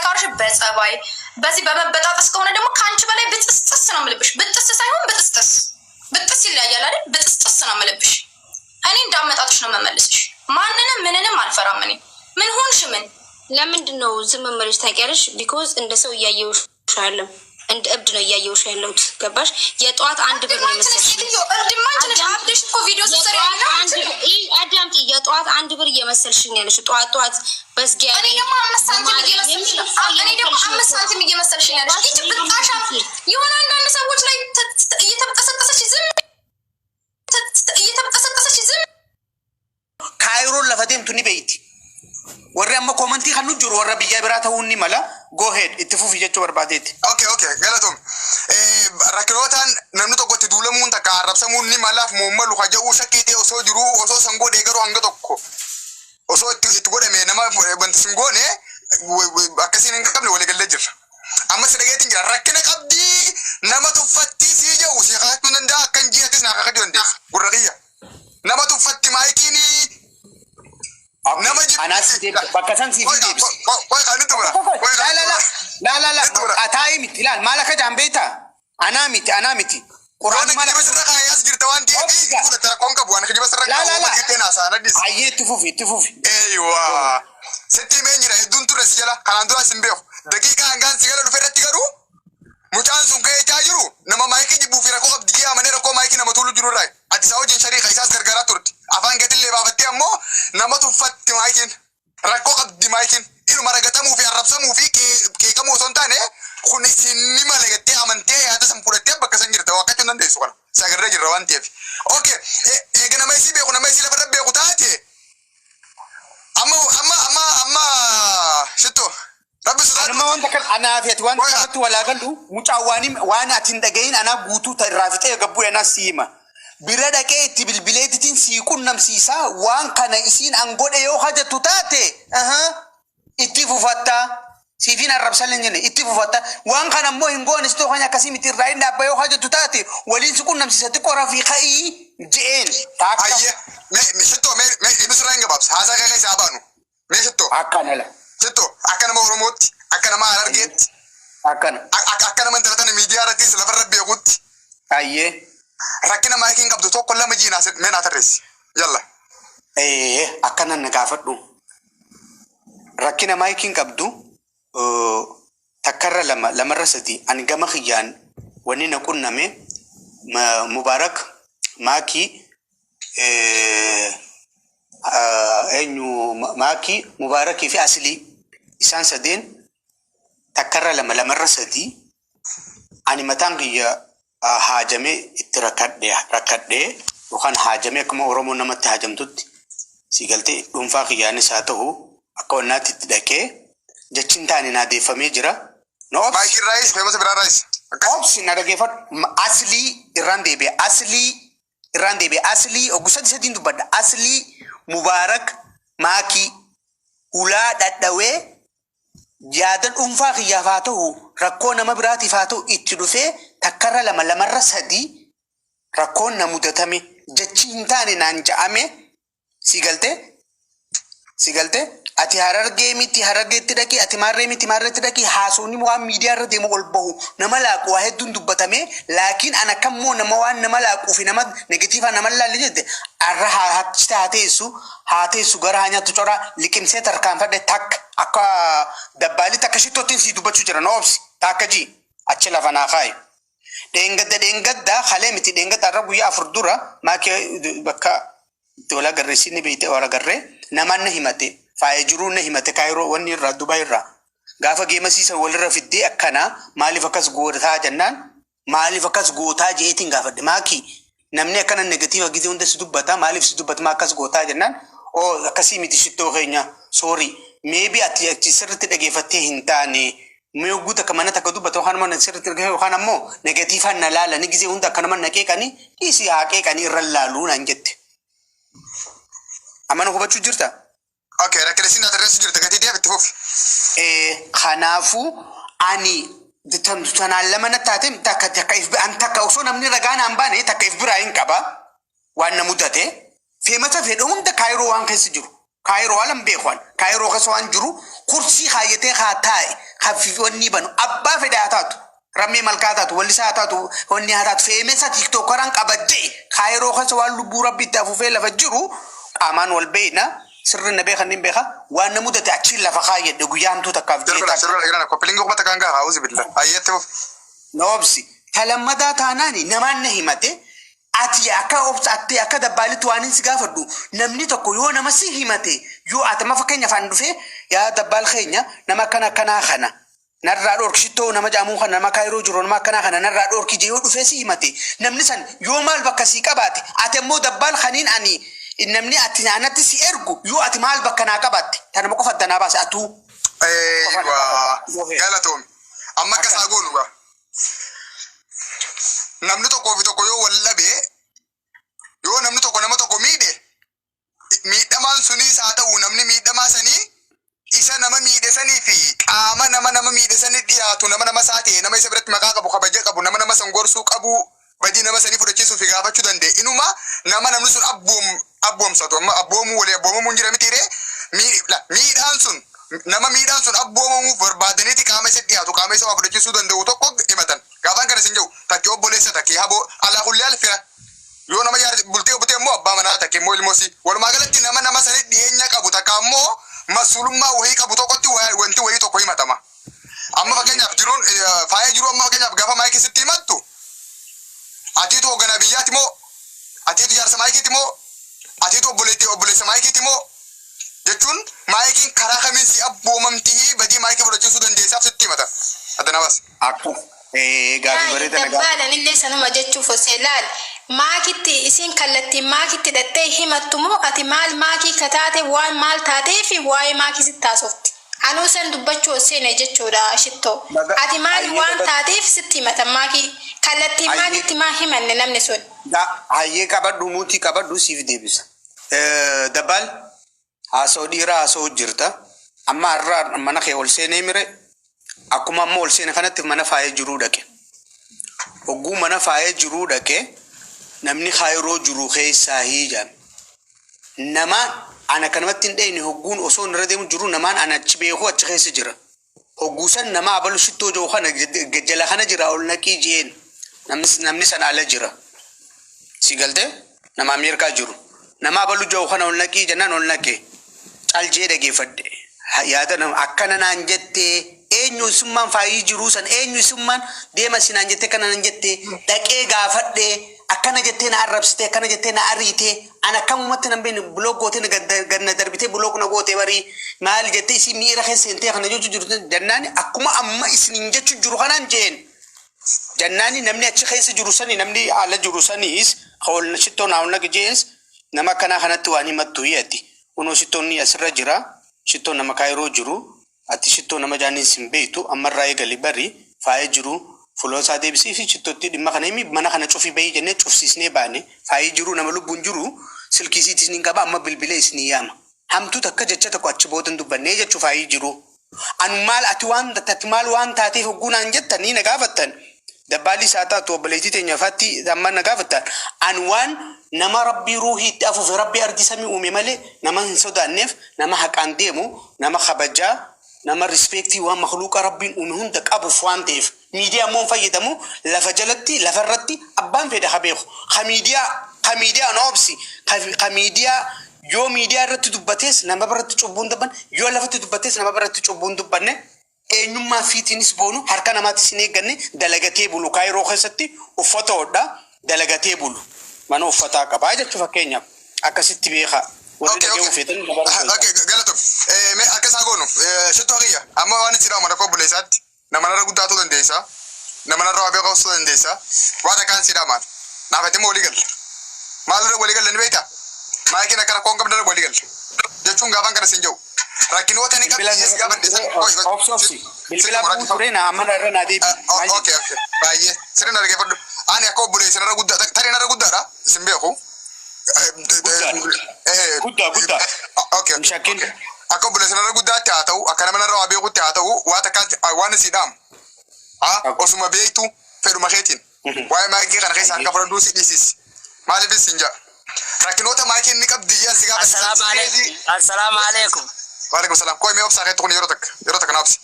ካወራሽ በጸባይ፣ በዚህ በመበጣጠስ ከሆነ ደግሞ ከአንቺ በላይ ብጥስጥስ ነው የምልብሽ። ብጥስ ሳይሆን ብጥስጥስ፣ ብጥስ ይለያያል አይደል? ብጥስጥስ ነው የምልብሽ። እኔ እንዳመጣጥሽ ነው የምመልስሽ። ማንንም ምንንም አልፈራም። እኔ ምን ሆንሽ ምን ለምንድን ነው ዝም የምልሽ ታውቂያለሽ? Because እንደ ሰው እያየሁሽ አይደለም፣ እንደ እብድ ነው እያየሁሽ ያለሁት። ገባሽ? የጠዋት አንድ ብር ነው የመሰልሽኝ። እብድማ አንቺ ነሽ። አብደሽ እኮ ቪዲዮ ስትሰሪ አዳምጪ። የጠዋት አንድ ብር እየመሰልሽኝ ያለሽ ጠዋት ጠዋት በስጊያ እኔ ደግሞ 5 ሳንቲም እየመሰልሽ ነው። እኔ ደግሞ 5 ሳንቲም እየመሰልሽኝ ያለሽ ይቺ ብጣሻ የሆነ አንዳንድ ሰዎች ላይ እየተብጠሰጠሰች ዝም እየተብጠሰጠሰች ዝም Kaayiroon lafa deemtu ni beeyti. Warri amma commentii kan nu jiru warra biyya biraa ta'uu ni mala. Go ahead, itti fufi jechuu barbaadeeti. Okay, galatoom. Rakkinootaan namni tokko itti duulamuun takka arrabsamuun ni malaaf muummalu haja'uu shakkii ta'e osoo jiruu osoo san godhee garuu hanga tokko osoo itti godhame nama wanti sin goone akkasiin hin qabne waliigallee jirra. Amma si dhageetiin jira, rakkina qabdii nama tuffattii sii jedhu si kakachuu danda'a, akka hin jirattis naa kakachuu dandeessa. Gurra kiyya. Nama tuffatti maayikiin nama Anaas bakka san siif hin deebise. Qoy, kan itti bira. La la la la la la, ataa'ii miti, ilaal maal akka jaan beektaa? Anaa miti, anaa miti. Quraana Quraanni maal kijiba akka sirra kaayaas jirta waan ta'eef fudhatte rakkoon qabu waan kijiba sirra La la la. kaa'u jettee naasaan addis. Hayyee, itti fufi, itti fufi. Eeywa. Sitti himeen jira, hedduun ture si jala, kanaan dura sin beeku. Daqiiqaa hangaan si gala dhufe irratti garuu mucaan sun ka'ee jiru nama maayikii jibbuu fi rakkoo qabdi jee amanee rakkoo maayikii nama tuulu jiru irraa. Ati isaa wajjin shariika isaas gargaaraa turte. Afaan keetillee baafattee ammoo nama tuffatti maayikiin. Rakkoo qabdi maayikiin. Inuma ragatamuu fi arrabsamuu fi qeeqamuu osoo hin taane kun isin ni mala jettee amantee yaada san fudhattee bakka san jirta waakkachuu hin dandeessu kana. Si agarree jirra waan ta'eef. Okay, eega nama isii beeku, nama isii lafarra beeku taate, amma shitto rabbi sodaadhu. Anuma wanta kan anaa fi ati wanta kanatti walaa gallu, mucaan waan ati hin dhagahin anaa guutuu ta irraa fixee gabbuu anaa si hima. Bira dhaqee itti bilbileetitiin sii qunnamsiisaa, waan kana isiin an godhe yoo hajattu taate itti fufattaa. Siifin arrabsallee hin jenne, itti fufatta. Waan kana immoo hin goone situu kan akkasii miti, irraa hin dhaabba yoo hajattu taate waliin si qunnamsiisa, xiqqoo rafii ka'ii je'een. Taakka. Hayyee, mee shittoo, mee inni sirraa hin gabaabsa, haasaa kee keessaa baanu. Mee shittoo, Akkana la. shittoo, akka nama Oromootti, akka nama Harargeetti, Akkana. akka nama intala tana miidiyaa irrattis lafarra beekutti Hayyee. rakkina maayikiin qabdu tokko lama jiinaa mee naa tarreessi. Yalla. Akkana na gaafadhu. Rakkina maayikiin qabdu takkarra lama, lamarra sadi, ani gama kiyyaan wanni na qunname Mubaarak, Maakii, eenyu, Maakii, Mubaarakii fi Aslii, isaan sadeen takkarra lama, lamarra sadi, ani mataan kiyya haajamee itti rakkadhee yookaan haajamee akkuma Oromoo namatti haajamtutti si galtee dhuunfaa kiyyaanis haa ta'u akka wannaatti itti dhaqee jechi hin taane naa deeffamee jira. Na obsi. Maayikiin raayis feemasa biraa raayis. Akkas. Obsi, na dhageeffadhu. Aslii irraan deebi'e. Aslii irraan deebi'e. Aslii oggu sadi sadiin dubbadha. Aslii, Mubaarak, Maakii hulaa dhadhawee yaada dhuunfaa kiyyaaf haa ta'u rakkoo nama biraatiif haa ta'u itti dhufee takkarra lama, lamarra sadi rakkoon na mudatame, jechi hin taane naan ja'ame. Si galtee, si galtee, ati Harargee miti, Harargeetti dhaqi, ati Maarree miti, Maarreetti dhaqi, haasofni waan miidiyaa irra deemu ol bahu nama laaqu waa hedduun dubbatame. Laakiin ana kammoo nama waan nama laaquu fi nama negatiivaa nama laalle jette arra haa haa teessu, haa teessu, gara haa nyaattu, coraa liqimsee tarkaanfadhe. Takka akka dabbaalitti akka shittootti si dubbachuu jira, na obsi, takka ji achi lafa naa kaayi. Dheengadda, dheengadda halee miti, dheengadda irra guyyaa 4 dura maakee bakka itti wal agarree sinni beeyte wal agarree namaan na himate, faaya jiruu na himate, Kaayiroo wanni irraa, Dubaay irraa gaafa geemasiisa walirra fiddee akkanaa maaliif akkas gootaa jennaan, maaliif akkas gootaa jeetiin gaafadhe. Maakii, namni akkana negative gizee hunda si dubbata, maaliif si dubbata, maa akkas gootaa jennaan, oo akkasii miti shittoo keenya, sorry, maybe ati achi sirriitti dhageeffattee hin taane, mee hogguu takka mana takka dubbata yookaan immoo sirriitti dhagee yookaan ammoo negatiivaan na laalanii gizee hunda akka nama na qeeqanii dhiisii, haa qeeqanii, irra laaluu naan jette. Amma na hubachuu jirta? Okay, rakkina isin naa tarreessu jirta gatii deef itti fufi. Kanaafuu ani tanaan lama na taate, takka takka if an takka osoo namni ragaa naan baane takka if biraa hin qaba waan na mudate feemata fedhe hunda Kaayiroo waan keessa jiru. Kaayiroo alan beeku. Kaayiroo keessa waan jiru kursii kaayyatee haa taa'e wanni banu abbaa fedhe haa taatu. Rammee malkaa taatu, wallisaa haa taatu, wanni haa taatu, feemesa tiktookaraan qabajjee Kaayiroo keessa waan lubbuu rabbi itti afuufee lafa jiru qaamaan wal beeyna, sirri na beekan ni beeka, waan na mudate achiin lafa kaayyadhe guyyaa hamtuu takkaaf jee Sirba takka. sirba dhagana copy link kuma takkaan gaha auzu billah. Ayyetti fufi. Na obsi. Talammadaa taanaani namaan na himate. Ati akka obsa ati akka dabbaalitti waan hin si gaafadhu, namni tokko yoo nama si himate, yoo ati amma fakkeenyaaf an dhufee, yaa dabbaal keenya, nama akkana akkanaa kana narraa dhorki, shittoo nama jedhamu kana, nama Kaayiroo jiru, nama akkanaa kana narraa dhorki jee yoo dhufee si himate, namni san yoo maal bakka sii qabaate, ati ammoo dabbaal kaniin ani namni ati anatti si ergu, yoo ati maal bakka naa qabaatte, tanuma qofa adda naa baase atuu qofa na Eeywa. gaafadhu. Galatoomi. Amma akka isaa Akkana. goonu gaa. Namni tokkoo fi tokko yoo wal dhabe, yoo namni tokko nama tokko miidhe, miidhamaan sunis haa ta'u namni miidhamaa sanii isa nama miidhe sanii fi qaama nama nama miidhe sanii dhiyaatu, nama nama isaa ta'e, nama isa biratti maqaa qabu, kabaja qabu, nama nama san gorsuu qabu, badii nama sanii fudhachiisuu fi gaafachuu danda'e, inuma nama namni sun abboomsatu, amma abboomuu walii abboomamuun jira mitiiree, miidhaan sun nama miidhaan sun abboomamuuf barbaadaniiti qaama isa dhiyaatu, qaama isa waa fudhachiisuu danda'u tokko himatan. Gaafaan kana isin jedhu, takki obboleessa, takki haboo, alaa kulli alfira yoo nama jaarti bultee butee immoo abbaa manaa, takka immoo ilmoosii, walumaa galatti nama nama sanii dhiyeenya qabu, takka ammoo masuulummaa wayii qabu tokkotti wanti wayii tokko himatama. Amma fakkeenyaaf jiruun faaya jiru, amma fakkeenyaaf gaafa maayikii sitti himattu, atiitu hoogganaa biyyaati moo, atiitu jaarsa maayikiiti moo, atiitu obboleettii obboleessa maayikiiti moo, jechuun maayikiin karaa kamiin si abboomamtii badii maayikii fudhachiisuu dandeessaaf sitti himata. Adda baas. Akka gaafii bareeda na gaafate. Dabbaalan illee sanuma jechuuf osoo laal, maakitti isiin kallattiin maakitti hidhattee himattu moo, ati maal maakii kataate, waan maal taatee fi waa'ee maakii sitti haasofti? Anuu san dubbachuu osseene jechuudha shittoo. Baga Ati maal hayyee waan baga taateef sitti himatan maakii kallattiin hayyee maakitti maa himanne namni sun? Hayyee, qabadhu, muutii qabadhu, siif deebisa. Dabbaal, haasa'u dhiiraa haasa'u jirta. Amma har'a mana kee ol seenee mire, akkuma amma ol seene kanatti mana faayee jiruu dhaqe. Hogguu mana faayee jiruu dhaqe, namni kaayiroo jiru keessaa hiijaan. Nama ana kanamatti hin dheyne, hogguun osoo irra deemu jiru namaan ana achi beeku achi keessa jira. Hogguu san nama abalu shittoo jiru kana jala kana jira ol naqii jeen, namni sana ala jira. Si galtee, nama Ameerikaa jiru. Nama abalu jiru kana ol naqii jennaan ol naqe. Caljee dhageeffadhe. Yaada nama akkana naan jettee, eenyu isummaan faayii jiruu san, eenyu isummaan deema si naan jettee, akkana naan jettee, dhaqee gaafadhe, akkana jettee na arrabsitee, akkana jettee na ariitee, an akkamumatti nan beekne, block gootee na gad na darbitee, block na gootee barii, maali jettee isii miira keessa seentee kana jechuu jirtu jennaani, akkuma amma isiniin jechuu jiru kanaan jeen. Jannaani namni achi keessa jiru sani, namni ala jiru saniis ol shittoo naa ol naqi jees, nama akkanaa kanatti waan himattu hiyati. Kunoo shittoonni asirra jira. Shittoon nama kaayiroo jiru. Ati shittoo nama jaaniin sin beektu, ammarraa eegali bari faaya jiru fuula isaa deebisii fi shittootti dhimma kana himi, mana kana cufii bahii jennee cufsiisnee baane. Faayii jiru nama lubbuun jiru silkii isiitis ni qaba, amma bilbilee isinii yaama. Hamtuu takka jecha tokko achi booda hin dubbannee jechuu faayii jiru. Anu maal ati waan ati maal waan taateef hogguu naan jettanii na gaafattan, dabbaalli isaa taatu obboleettii teenya faatti amma na gaafattan, an waan nama rabbii ruuhii itti afuufe, rabbii ardii samii uume malee nama hin sodaanneef, nama haqaan deemu, nama kabajaa, nama respect waan makluuqa rabbiin uume hunda qabuuf waan ta'eef, miidiyaa immoo hin fayyadamu. Lafa jalatti, lafa irratti abbaan fedhe ha beeku, ka miidiyaa na obsi, ka miidiyaa yoo miidiyaa irratti dubbatees nama biratti cubbuun dubbanne, yoo lafatti dubbatees nama biratti cubbuun dubbanne, eenyummaa fiitiinis boonu, harka namaatis hin eegganne, dalagatee bulu, Kaayiroo keessatti uffata hodha, dalagatee bulu, mana uffataa qabaa jechuu fakkeenyaaf akkasitti beekaa warri dhaga'uu feetan dabaruu keessaa. Okay, galatoom. Mee akka isaa goonu, shittoo kiyya amma waan itti dhaamu rakkoo obboleessaatti nama narra guddaa ta'uu dandeessa. Nama narra waa beekaa ta'uu dandeessa. Waan akkaan si dhaamaan. Naaf ati immoo walii galla. Maalirra walii galla ni beektaa? Maayikiin akka rakkoo hin qabne irra walii galla. Jechuun gaafan kana siin jedhu. Rakkinoota ni Bilbila qabdi narra gaafadhe san. Obsi, obsi. Bilbila bu'uu ture na amma irra naa deebi. Maal Okay, jette? okay. Baay'ee. Sirri na dhaggeeffadhu. Ani akka obboleessa narra guddaa tarii narra guddaadha. Sin beeku. Guddaadha. Guddaa, guddaa. Okay. Hin shakkin. Okay. Akka obboleessa narra guddaatti haa ta'u, akka nama narra waa beekutti haa ta'u, waa takkaan waan si dhaamu. Osuma beektu fedhuma keetiin. Waa'ee maayikii kana keessa harka fudhadhuu si dhiisis. Maaliifis sin jedha. Rakkinoota maakiin ni qabdi jee si gaafadhe. Assalaamu alaikum. Assalaamu alaikum. Waalaikum salaam. Koo mee obsaa keetti kun yeroo takka yeroo takka na obsi.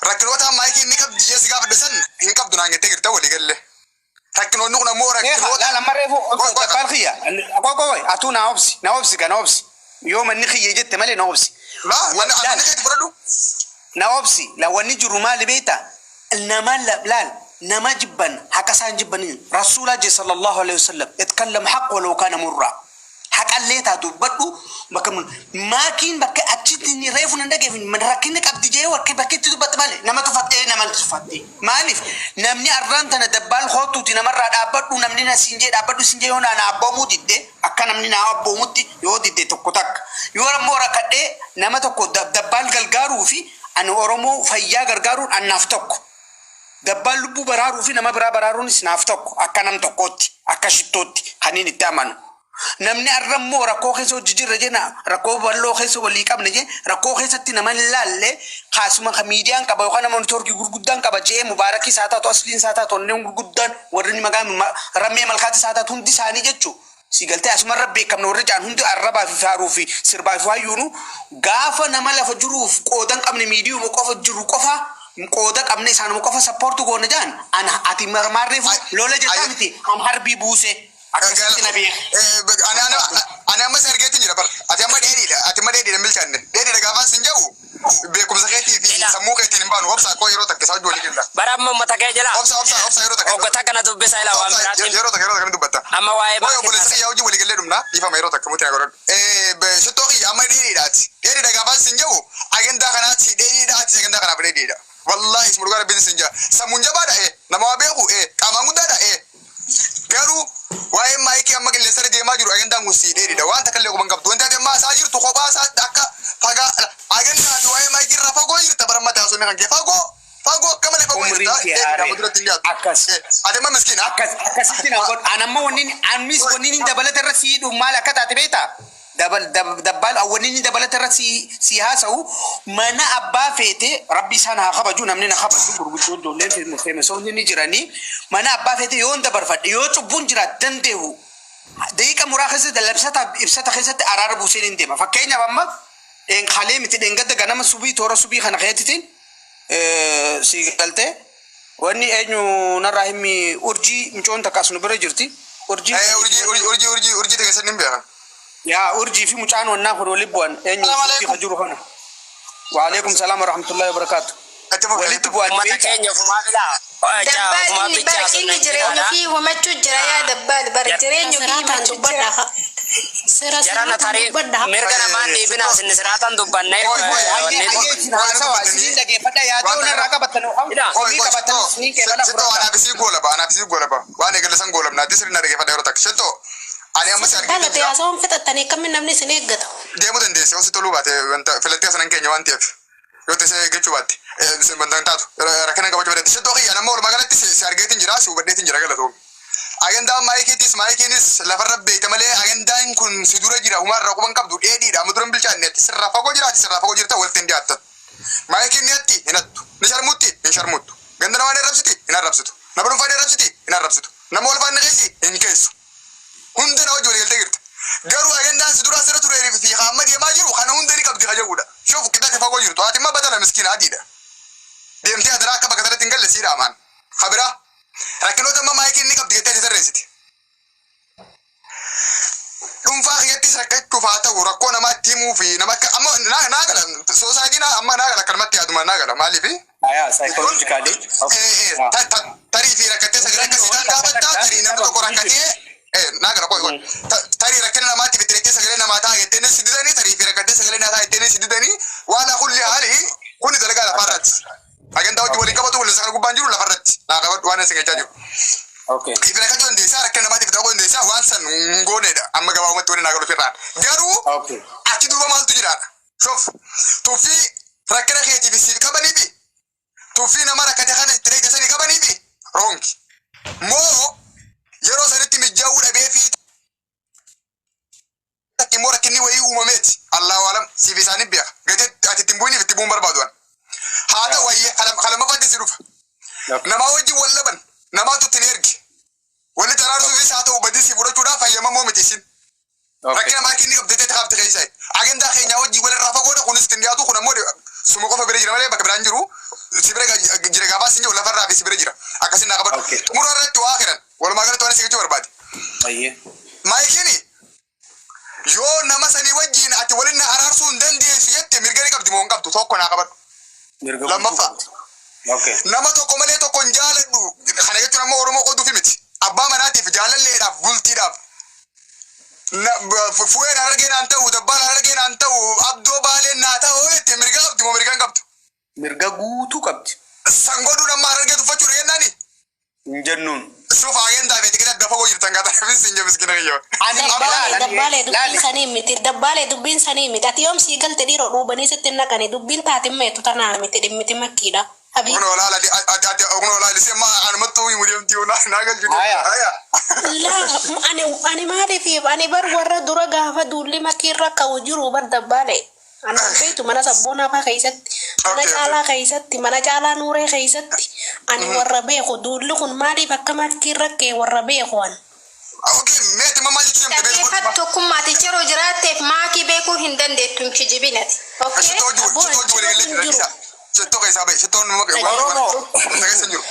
Rakkinoota maakiin ni qabdi jee si gaafadhe san hin qabdu naan jettee jirta walii galle. Rakkinoonni kun ammoo Eegaa rakkinoota. laala amma reefu Qoy qoy dabbaal kiyya. Qoy qoy atuu na obsi na obsi ka na obsi. Yoo manni kiyya jette malee na obsi. Laa wanni Laal anni keetti fudhadhu. na obsi la wanni jiru maali beektaa nama laal nama jibban haqa isaan jibbanii rasuulaa jee sallallahu alaihi wasallam itkallam haq walau kana murraa haqallee taa dubbadhu bakka maakiin bakka achitti ni reefu nan dhageef rakkinni qabdi jee wakki bakki itti dubbatte malee nama tufattee nama tufatte maaliif namni arraan tana dabbaal hootuuti namarraa dhaabbadhu namni na siin jee dhaabbadhu siin jee yoo na abboomuu didde akka namni na abboomutti yoo didde tokko takka yoo ammoo rakkadhee nama tokko dabbaal gargaaruu fi ani Oromoo fayyaa gargaaruun annaaf tokko. Dabbaan lubbuu baraaruu fi nama biraa baraaruunis naaf tokko akka nam tokkootti akka shittootti kan inni itti amanu. Namni har'a immoo rakkoo keessa hojii jirra jenna rakkoo bal'oo keessa walii qabna jee rakkoo keessatti nama hin laalle kaasuma kan miidiyaan qaba yookaan nama neetwoorkii gurguddaan qaba jee mubaarakii isaa taatu asliin isaa taatu onneen gurguddaan warri inni maqaa rammee malkaati isaa taatu hundi isaanii jechuu. Si galtee asumarra beekamna warri jaan hundi arrabaa fi faaruu fi sirbaa fi waayyuunu gaafa nama lafa jiruuf qooda hin qabne miidiyuma qofa jiru qofa qooda qabne isaanuma qofa sappoortu goona jaan ana ati marmaarreefu lola jettaa miti an harbii buuse akkasitti na beeka. Ani amma si argeetiin jira bar. Ati amma dheedhiidha. Ati amma dheedhiidha milchaanne. Dheedhiidha gaafaan sin jedhu beekumsa keetii fi sammuu keetiin hin baanu. Obsaa koo yeroo takka isaa wajjin walii galla. Bara amma uummata kee jala. Obsa obsa obsa yeroo takka. Hoggata kana dubbisa ilaa waan Obsa biraatiin. yeroo takka ni dubbatta. Amma waa'ee Waa'ee maakii obboleessa kiyyaa wajjin walii gallee dhumna. Dhiifama yeroo takka muti na godhadhu. Shittoo kiyya amma dheedhiidhaati. Dheedhiidha gaafaan sin jedhu agendaa kanaati dheedhiidhaati agendaa kanaaf dheedhiidha. Wallaahi isuma dhugaa rabbiin sin jedha. Sammuun jabaadha nama waa beeku qaamaan guddaadha Garuu waa'ee maayikii amma qilleensarra deemaa jiru agendaan kun sii dheedhiidha. Waan takka illee quban qabdu. Wanti ati amma isaa jirtu kophaa isaa akka fagaa agendaa fi waa'ee maayikii irraa fagoo jirta bara mataa osoo kan kee fagoo fagoo akka malee fagoo Umriin jirta. kee Dheedhiidha haaree. amma duratti hin dhiyaatu. Akkas. Ati amma miskiina. Akkas akkasitti na godhu. An amma wanni anis wanni inni dabalata irra sii hidhu maal akka taate beektaa? Dabal dabbaal wanni inni dabalata irra sii sii haasa'u mana abbaa feete rabbi isaan haa kabaju namni na kabaju gurguddoon ijoolleen femesoonni ni jiranii mana abbaa feete yoo hin dabarfadhe yoo cubbuun jiraat dandeehu daqiiqa muraa keessatti labsata ibsata keessatti araara buuseen hin deema. Fakkeenyaaf amma dheenkalee miti dheengadda ganama subii toora subii kana keetitiin si galtee wanni eenyu narraa himmi urjii micoon takka as nu bira jirti. Urjii Urjii urjii urjii urjii teessan hin beekan. Yaa urjii fi mucaan wannaa kun walitti bu'an eenyu Salaam urjii alaikum. ka jiru kana. Waalaikum salaam wa rahmatullahi wa barakaatu. Ati fufi. Walitti bu'an Uummata beektaa? keenya ofumaa filaa. Dabbaal Ofumaa inni bara bichaa inni jireenya ofii himachuu jira yaa dabbaal bara jireenya ofii Siraataan himachuu jira. dubbadha. Seera Jarana siraataan tarii dubbadha. mirga namaan dhiibinaa isin siraataan dubbannee. Oi, oi, Hayyee hayyee isin haasawa isiniin dhageeffadha yaadoo narraa qabattan Ila. komii qabattan isiniin qeebala Sittoo fudhata. anaaf isii goolaba anaaf isii goolaba waan eegale san goolabna ati sirrii na dhageeffadha yeroo takka shittoo ani amma si argeetiin Dhalate jira. haasawaan fixattanii akkamiin namni isin eeggata. Deemuu dandeesse yoo si toluu baate wanta filattee sanan keenya waan ta'eef yoo ta'e eeggachuu baatte wanta hin taatu rakkina qabachuu baate shittoo kiyya nama walumaa galatti si argeetiin jira si hubadheetiin jira galatoom. Agendaan maayikiitis maayikiinis lafarra beekta malee agendaan kun si dura jira humaarraa quban qabdu dheedhiidha amma dura hin bilchaanne ati sirraa fagoo jira ati sirraa fagoo jirta walitti hin dhiyaattan. Maayikiin ni hatti hin hattu ni sharmutti hin sharmuttu ganda namaa ni arrabsiti hin arrabsitu nama dhuunfaa ni arrabsiti hin arrabsitu nama wal faana keessi hin keessu. Hunda na wajji waliigaltee jirta. Garuu agendaan si dura asirra turee fi hamma deemaa jiru kana hunda ni qabdi kajabuudha. Shuuf qixxaate fagoo jirtu ati immoo batala miskiina adiidha. Deemtee adaraa akka bakka sanatti hin galle siidha amaan. Kabiraa rakkinoota amma maayikiin ni qabdi jettee ati tarreessiti. Dhuunfaa kiyyattis rakkachuuf haa ta'u rakkoo namaatti himuu fi nama akka amma naa gala soosaayitiin amma naa gala akkanumatti yaaduma naa gala maaliifi. Ayaa psychologically. Tarii fi rakkattee sagalee akkasii ta'an gaafattaa tarii namni tokko rakkatee naa gala qoy qoy tarii rakkina namaatiif itti reettee sagalee namaa ta'a jettee si didanii tarii fi rakkattee sagalee naa ta'a jettee si didanii waan kulli haali kuni dalagaa lafarratti. Agandaa hojii waliin qabatu waliin sana gubbaan jiru lafarratti naa qabadhu waan isin jechaa jiru. Okay. Ifi rakkachuu dandeessaa rakkina namaatiif ta'uu dandeessaa waan san hin goonedha amma gabaabumatti waliin naa galu firraan. Garuu Okay. achi duuba maaltu jiraadha? Shof tuffii rakkina keetiif siif qabaniifi tuffii nama rakkate kana itti reekkasanii qabaniifi ronki. Moo yeroo sanitti mijaa'uu dhabee fi takki immoo rakkinni wayii uumameeti. Allahu alam siif isaanii beeka. Gatee ati ittiin bu'iniif itti bu'uun barbaadu an. Haa ta'u wayyee kalamaffaatti si dhufa. Namaa wajjin wal laban namaatu ittiin erge. Walli taraarsuufis haa ta'u badii si fudhachuudhaaf fayyamamoo miti isin. Okay. Rakkina maakii inni qabdee kaafte keessa. Agendaa keenya wajjin walirraa fagoodha, kunis ittiin dhiyaatu, kun ammoo suma qofa bira jira malee bakka biraan jiru. Si bira jira gaafas hin jiru, lafarraa fi si bira jira. Akkasiin naa qabadhu. Okay. Xumura irratti waa kiran walumaa galatti waan si jechuu barbaade. Ayyee. Maayikiin yoo nama sanii wajjin ati waliin na araarsuu hin dandeessu jette, mirga ni qabdi moo hin qabdu? Tokko naa qabadhu. Mirga guutuu Lammaffaa. qabdi. Okay. Nama tokko malee tokko hin jaaladhu. Kana jechuun ammoo Oromoo qoduufi miti. Abbaa manaatiif, jaalalleedhaaf, bultiidhaaf. Fu'een Harargee naan ta'u, dabbaan Harargee naan ta'u, abdoo Baaleen naa ta'u jette, mirga qabdi moo mirga hin qabdu? Mirga guutuu qabdi. San godhuun amma Harargee tuffachuudha jennaani? Hin jennuun. Suuf agendaa fi xiqqeetti adda fagoo jirtan gaataafis hin jemiskina kiyya. Ani Dabbaalee laal, dabbaalee dubbiin laali. sanii miti, dabbaalee dubbiin sanii miti. Ati yoom sii galte? Dhiiroo dhuubanii sitti hin naqani, dubbiin taatin meetu tanaa miti, dhimmiti makkiidha. Habii. Kunoo laala, ati ati kunoo laala, isee ma anumattuu himu deemti naa galchu. Aya. Aya. Laa, ani maaliif, ani bar warra dura gaafa duulli makiirra ka'u jiru bar, dabbaalee. Ani beektu mana sabboonaa fa'aa keessatti, mana caalaa keessatti, mana caalaa nuuree keessatti, ani warra beeku, duulli kun maaliif akka makiirra ka'e warra beeku an. Okay, meeti mammaa jechuun deemte. Dhaggeeffatu, tokkummaati yeroo jiraatteef maakii beekuu hin dandeettu, hin kijibinati. Okay? Shittoo hojii Aboo, shittoo hojii walii galee jira. hin jiru. Shittoo keessaa bahe, shittoon nama Oromoo. keessa hin jiru.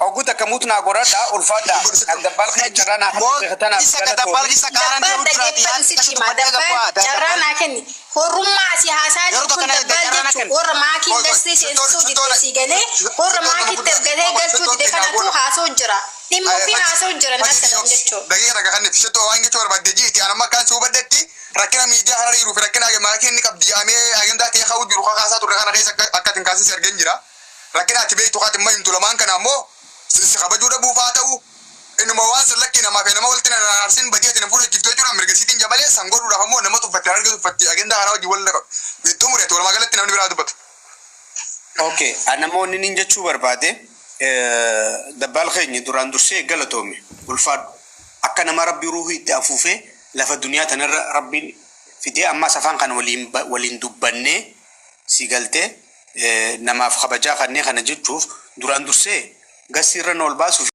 Oguu takka mutu naa godhadha, ulfaadha. Kan dabbaal kana carraa naa tanaaf Isa ka dabbaal isa kaaraan Dabbaan deemu jiraati. dhaggeeffatu sitti hima. Dabbaan carraa naa kenni. Horummaa asii haasaa Yeroo jiru kun tokko dabbaan carraa naa jechuun kenni. warra maakii industrii seensisuu didee sii galee, warra maakiitti ergatee galchuu dide kanatu haasa'u jira. Dhimma ofii haasa'u jira natti jechuudha. Daqiiqa takka kanneef shittoo waan jechuu barbaadde jiiti. Ani amma akkaan si hubadhetti, rakkina miidiyaa hara jiruuf rakkina maakii inni qabdi jedhamee agendaa ta'ee ka'uu jiru kakaasaa turre kana keessa akka atin kaasin si argeen jira. Rakkina ati beektu kaati immoo himtu lamaan kana ammoo si kabajuu dhabuuf haa ta'u, inuma waan san lakkii namaa fi nama walitti na arsin badii ati na fudhachiiftu jechuudha, mirga siitiin jabalee san godhuudhaaf ammoo nama tuffatti, harargee tuffatti, agendaa kanaa wajjin wal xumureetu walumaa galatti namni biraa dubbatu. Okay, namoonni nin jechuu barbaade, dabbaal keenya duraan dursee galatoome, ulfaadhu. Akka nama rabbi ruuhii itti afuufee lafa duniyaa tanarra rabbiin fidee ammas afaan kana waliin waliin dubbannee si galtee namaaf kabajaa kannee kana jechuuf duraan dursee gasiirra na ol baasuuf.